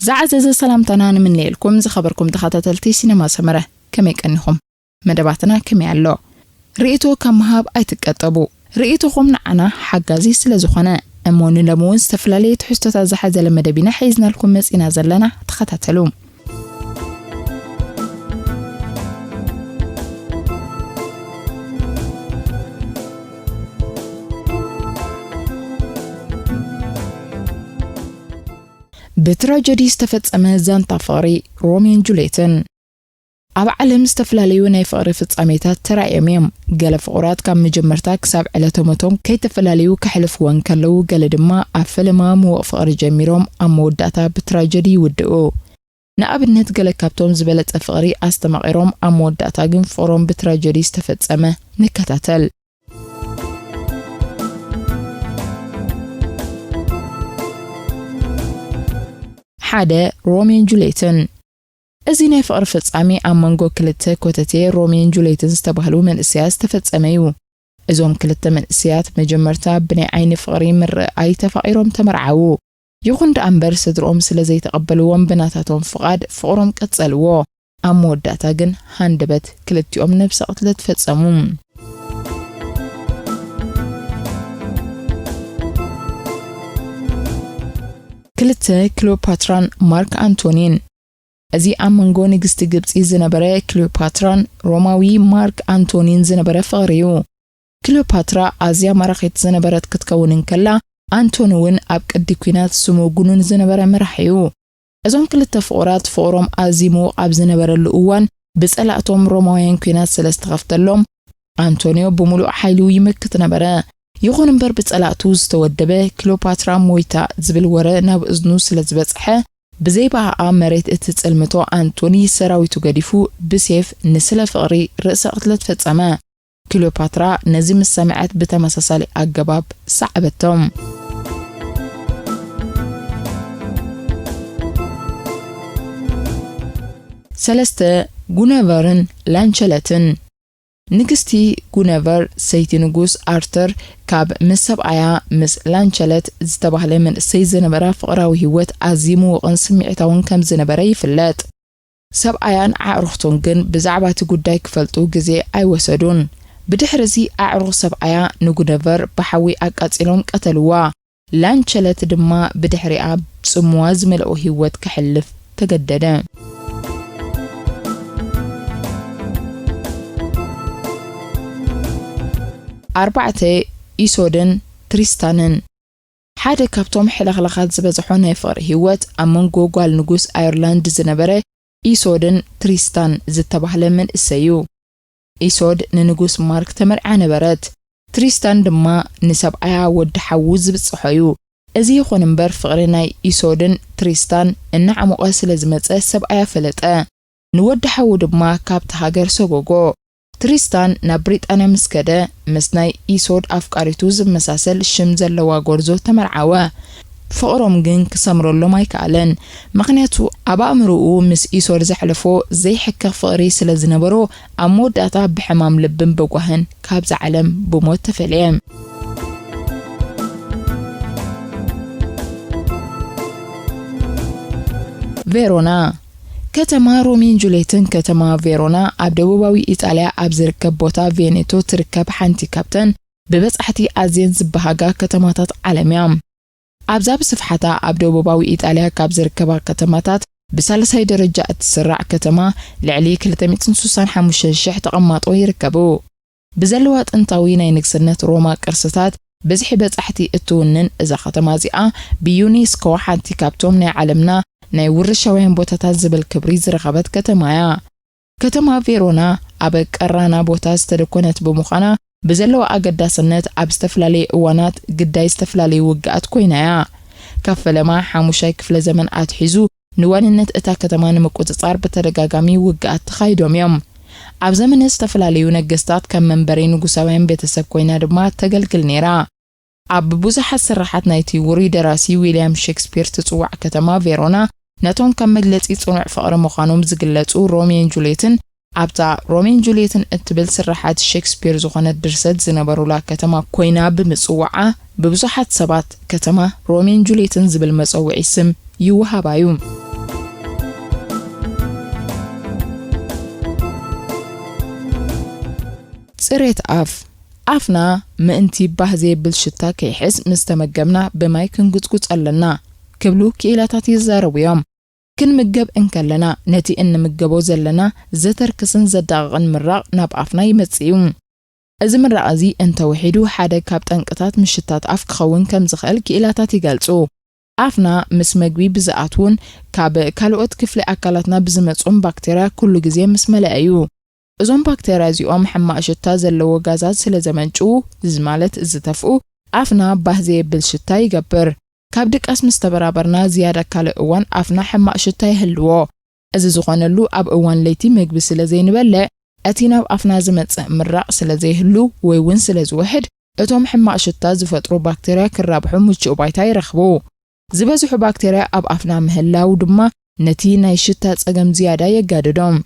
ዝዓዘዘ ሰላምታና ንምነየልኩም ዝኸበርኩም ተኸታተልቲ ሲነማ ሰመረ፣ ከመይ ቀኒኹም? መደባትና ከመይ ኣሎ? ርእይቶ ካብ ምሃብ ኣይትቀጠቡ። ርእይቶኹም ንዓና ሓጋዚ ስለ ዝኾነ። እሞ ንሎሚ እውን ዝተፈላለየ ትሕዝቶታት ዝሓዘለ መደብ ኢና ሒዝናልኩም መጺና ዘለና። ተኸታተሉ። ብትራጀዲ ዝተፈጸመ ዛንታ ፍቕሪ ሮሚዮን ጁልየትን። ኣብ ዓለም ዝተፈላለዩ ናይ ፍቕሪ ፍጻሜታት ተራእዮም እዮም። ገለ ፍቑራት ካብ መጀመርታ ክሳብ ዕለተ ሞቶም ከይተፈላለዩ ከሕልፍዎ እንከለዉ፣ ገለ ድማ ኣብ ፈለማ ምዉቕ ፍቕሪ ጀሚሮም ኣብ መወዳእታ ብትራጀዲ ይውድኡ። ንኣብነት፣ ገለ ካብቶም ዝበለጸ ፍቕሪ ኣስተማቒሮም ኣብ መወዳእታ ግን ፍቕሮም ብትራጀዲ ዝተፈጸመ ንከታተል። ሓደ፣ ሮሚዮን ጁልየትን። እዚ ናይ ፍቕሪ ፍጻሜ ኣብ መንጎ ክልተ ኮተቴ ሮሚዮን ጁልየትን ዝተባህሉ መንእሰያት ዝተፈጸመ እዩ። እዞም ክልተ መንእሰያት መጀመርታ ብናይ ዓይኒ ፍቕሪ ምርኣይ ተፋቒሮም ተመርዓዉ። ይኹን ደኣ እምበር ስድርኦም ስለ ዘይተቐበልዎም ብናታቶም ፍቓድ ፍቕሮም ቀጸልዎ። ኣብ መወዳእታ ግን ሃንደበት ክልቲኦም ነብሰ ቅትለት ፈጸሙ። ክልተ፣ ክሊዮፓትራን ማርክ ኣንቶኒን። እዚ ኣብ መንጎ ንግስቲ ግብጺ ዝነበረ ክሊዮፓትራን ሮማዊ ማርክ ኣንቶኒን ዝነበረ ፍቕሪ እዩ። ክሊዮፓትራ ኣዝያ ማራኺት ዝነበረት ክትከውን እንከላ፣ ኣንቶኒ እውን ኣብ ቅዲ ኲናት ስሙ ግኑን ዝነበረ መራሒ እዩ። እዞም ክልተ ፍቑራት ፍቕሮም ኣዝዩ ምዉቕ ኣብ ዝነበረሉ እዋን፣ ብጸላእቶም ሮማውያን ኲናት ስለ ዝተኸፍተሎም፣ ኣንቶንዮ ብምሉእ ሓይሉ ይመክት ነበረ። ይኹን እምበር፣ ብጸላእቱ ዝተወደበ ክሊዮፓትራ ሞይታ ዝብል ወረ ናብ እዝኑ ስለ ዝበጽሐ፣ ብዘይ ብኣኣ መሬት እትጽልምቶ ኣንቶኒ ሰራዊቱ ገዲፉ ብሴፍ ንስለ ፍቕሪ ርእሰ ቅትለት ፈጸመ። ክሊዮፓትራ ነዚ ምስ ሰምዐት ብተመሳሳሊ ኣገባብ ሰዓበቶም። ሰለስተ፣ ጉነቨርን ላንቸለትን። ንግስቲ ጉነቨር፣ ሰይቲ ንጉስ ኣርተር፣ ካብ ምስ ሰብኣያ ምስ ላንቸለት ዝተባህለ መንእሰይ ዝነበራ ፍቕራዊ ህይወት ኣዝዩ ምዉቕን ስምዒታውን ከም ዝነበረ ይፍለጥ። ሰብኣያን ኣዕሩኽቱን ግን ብዛዕባ እቲ ጉዳይ ክፈልጡ ግዜ ኣይወሰዱን። ብድሕሪ እዚ ኣዕሩኽ ሰብኣያ ንጉነቨር ብሓዊ ኣቃጺሎም ቀተልዋ። ላንቸለት ድማ ብድሕሪኣ ጽምዋ ዝመልኦ ህይወት ከሕልፍ ተገደደ። ኣርባዕተ፣ ኢሶድን ትሪስታንን። ሓደ ካብቶም ሕልኽላኻት ዝበዝሖ ናይ ፍቕሪ ህይወት ኣብ መንጎ ጓል ንጉስ ኣየርላንድ ዝነበረ ኢሶድን ትሪስታን ዝተባህለ መንእሰይ እዩ። ኢሶድ ንንጉስ ማርክ ተመርዓ ነበረት። ትሪስታን ድማ ንሰብኣያ ወዲ ሓዉ ዝብጽሖ እዩ። እዚ ይኹን እምበር፣ ፍቕሪ ናይ ኢሶድን ትሪስታን እናዓሞቐ ስለ ዝመጸ፣ ሰብኣያ ፈለጠ። ንወዲ ሓዉ ድማ ካብቲ ሃገር ሰጎጎ። ትሪስታን ናብ ብሪጣንያ ምስ ከደ፣ ምስ ናይ ኢሶድ ኣፍቃሪቱ ዝመሳሰል ሽም ዘለዋ ጎርዞ ተመርዓወ። ፍቕሮም ግን ክሰምረሎም ኣይከኣለን። ምኽንያቱ፣ ኣብ ኣእምሮኡ ምስ ኢሶድ ዘሕለፎ ዘይሕከኽ ፍቕሪ ስለ ዝነበሮ፣ ኣብ መወዳእታ ብሕማም ልብን በጓህን ካብዛ ዓለም ብሞት ተፈልየ። ቬሮና። ከተማ ሮሚዮን ጁልየትን። ከተማ ቬሮና ኣብ ደቡባዊ ኢጣልያ ኣብ ዝርከብ ቦታ ቬኔቶ ትርከብ ሓንቲ ካብተን ብበጻሕቲ ኣዝየን ዝበሃጋ ከተማታት ዓለም እያ። ኣብዛ ብስፍሓታ ኣብ ደቡባዊ ኢጣልያ ካብ ዝርከባ ከተማታት ብሳልሳይ ደረጃ እትስራዕ ከተማ፣ ልዕሊ ክልተ ሚእትን ስሳን ሓሙሽተን ሽሕ ተቐማጦ ይርከቡ። ብዘለዋ ጥንታዊ ናይ ንግስነት ሮማ ቅርስታት፣ ብዝሒ በጻሕቲ እትውንን እዛ ከተማ እዚኣ፣ ብዩኔስኮ ሓንቲ ካብቶም ናይ ዓለምና ናይ ውርሻውያን ቦታታት ዝብል ክብሪ ዝረኸበት ከተማ እያ። ከተማ ቬሮና ኣብ ቀራና ቦታ ዝተደኮነት ብምዃና፣ ብዘለዋ ኣገዳስነት ኣብ ዝተፈላለየ እዋናት ግዳይ ዝተፈላለዩ ውግኣት ኮይና እያ። ካብ ፈለማ ሓሙሻይ ክፍለ ዘመን ኣትሒዙ፣ ንዋንነት እታ ከተማ ንምቁጽጻር ብተደጋጋሚ ውግኣት ተኻይዶም እዮም። ኣብ ዘመነ ዝተፈላለዩ ነገስታት ከም መንበሪ ንጉሳውያን ቤተሰብ ኮይና ድማ ተገልግል ነይራ። ኣብ ብዙሓት ስርሓት ናይቲ ውሩይ ደራሲ ዊልያም ሼክስፒር ትጽዋዕ ከተማ ቬሮና፣ ነቶም ከም መግለጺ ጽኑዕ ፍቕሪ ምዃኖም ዝግለጹ ሮሚዮን ጁልየትን፣ ኣብታ ሮሚዮን ጁልየትን እትብል ስርሓት ሼክስፒር ዝኾነት ድርሰት ዝነበሩላ ከተማ ኮይና ብምጽዋዓ፣ ብብዙሓት ሰባት ከተማ ሮሚዮን ጁልየትን ዝብል መጸውዒ ስም ይወሃባ እዩ። ጥሬት ኣፍ። ኣፍና ምእንቲ ባህ ዘየብል ሽታ ከይሕዝ ምስ ተመገብና ብማይ ክንጉጽጉጽ ኣለና ክብሉ ክኢላታት ይዛረቡ እዮም። ክንምገብ እንከለና ነቲ እንምገቦ ዘለና ዘተርክስን ዘዳቕቕን ምራቕ ናብ ኣፍና ይመጽእ እዩ። እዚ ምራቕ እዚ እንተውሒዱ ሓደ ካብ ጠንቅታት ምሽታት ኣፍ ክኸውን ከም ዝኽእል ክኢላታት ይገልጹ። ኣፍና ምስ መግቢ ብዝኣትዉን ካብ ካልኦት ክፍሊ ኣካላትና ብዝመጹን ባክተርያ ኩሉ ግዜ ምስ መለአ እዩ። እዞም ባክተርያ እዚኦም ሕማቕ ሽታ ዘለዎ ጋዛት ስለ ዘመንጭዉ፣ እዚ ማለት ዝተፍኡ፣ ኣፍና ባህ ዘየብል ሽታ ይገብር። ካብ ድቃስ ምስ ተበራበርና ዝያዳ ካልእ እዋን ኣፍና ሕማቕ ሽታ ይህልዎ። እዚ ዝኾነሉ ኣብ እዋን ለይቲ መግቢ ስለ ዘይንበልዕ፣ እቲ ናብ ኣፍና ዝመጽእ ምራቕ ስለ ዘይህሉ ወይ እውን ስለ ዝውሕድ፣ እቶም ሕማቕ ሽታ ዝፈጥሩ ባክተርያ ክራብሑ ምቹእ ባይታ ይረኽቡ። ዝበዝሑ ባክተርያ ኣብ ኣፍና ምህላው ድማ ነቲ ናይ ሽታ ጸገም ዝያዳ የጋድዶም።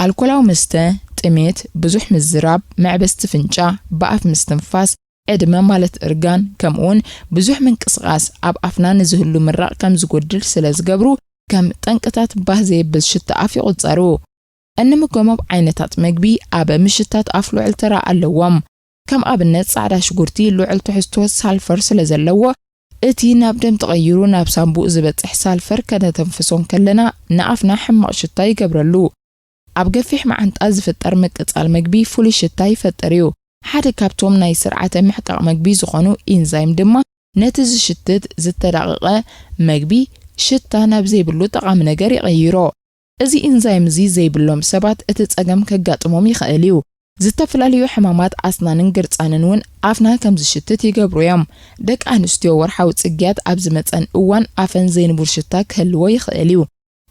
ኣልኮላዊ መስተ፣ ጥሜት፣ ብዙሕ ምዝራብ፣ መዕበስቲ ፍንጫ፣ ብኣፍ ምስትንፋስ፣ ዕድመ ማለት እርጋን፣ ከምኡውን ብዙሕ ምንቅስቓስ ኣብ ኣፍና ንዝህሉ ምራቕ ከም ዝጎድል ስለ ዝገብሩ ከም ጠንቅታት ባህ ዘየብል ሽታ ኣፍ ይቑጸሩ። እንምገቦም ዓይነታት መግቢ ኣብ ምሽታት ኣፍ ልዑል ተራ ኣለዎም። ከም ኣብነት ጻዕዳ ሽጉርቲ ልዑል ትሕዝቶ ሳልፈር ስለ ዘለዎ እቲ ናብ ደም ተቐይሩ ናብ ሳንቡእ ዝበጽሕ ሳልፈር ከነተንፍሶ እንከለና ንኣፍና ሕማቕ ሽታ ይገብረሉ። ኣብ ገፊሕ መዓንጣ ዝፍጠር ምቅጻል መግቢ ፍሉይ ሽታ ይፈጥር እዩ። ሓደ ካብቶም ናይ ስርዓተ ምሕቃቕ መግቢ ዝኾኑ ኢንዛይም ድማ ነቲ ዝሽትት ዝተዳቐቐ መግቢ ሽታ ናብ ዘይብሉ ጠቓሚ ነገር ይቐይሮ። እዚ ኢንዛይም እዚ ዘይብሎም ሰባት እቲ ጸገም ከጋጥሞም ይኽእል እዩ። ዝተፈላለዩ ሕማማት ኣስናንን ግርጻንን እውን ኣፍና ከም ዝሽትት ይገብሩ እዮም። ደቂ ኣንስትዮ ወርሓዊ ጽግያት ኣብ ዝመጸን እዋን ኣፈን ዘይንቡር ሽታ ክህልዎ ይኽእል እዩ።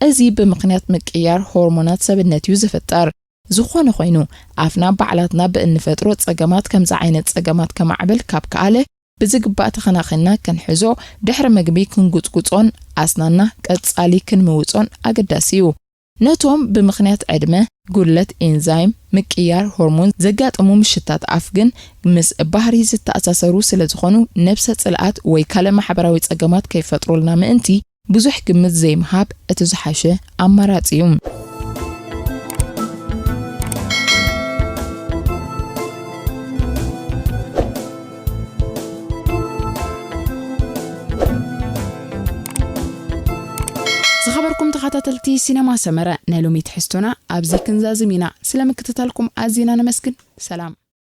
እዚ ብምኽንያት ምቅያር ሆርሞናት ሰብነት እዩ ዝፍጠር። ዝኾነ ኮይኑ ኣፍና ባዕላትና ብእንፈጥሮ ጸገማት ከምዚ ዓይነት ጸገማት ከማዕብል ካብ ከኣለ ብዝግባእ ተኸናኺንና ክንሕዞ ድሕሪ ምግቢ ክንጉጽጉጾን ኣስናና ቀጻሊ ክንምውጾን ኣገዳሲ እዩ። ነቶም ብምኽንያት ዕድመ፣ ጉድለት ኤንዛይም፣ ምቅያር ሆርሞን ዘጋጥሙ ምሽታት ኣፍ ግን ምስ ባህሪ ዝተኣሳሰሩ ስለ ዝኾኑ ነብሰ ጽልኣት ወይ ካልእ ማሕበራዊ ጸገማት ከይፈጥሩልና ምእንቲ ብዙሕ ግምት ዘይምሃብ እቲ ዝሓሸ ኣማራጺ እዩ። ዝኸበርኩም ተኸታተልቲ ሲነማ ሰመረ፣ ናይ ሎሚ ትሕዝቶና ኣብዚ ክንዛዝም ኢና። ስለ ምክትታልኩም ኣዚና ነመስግን። ሰላም።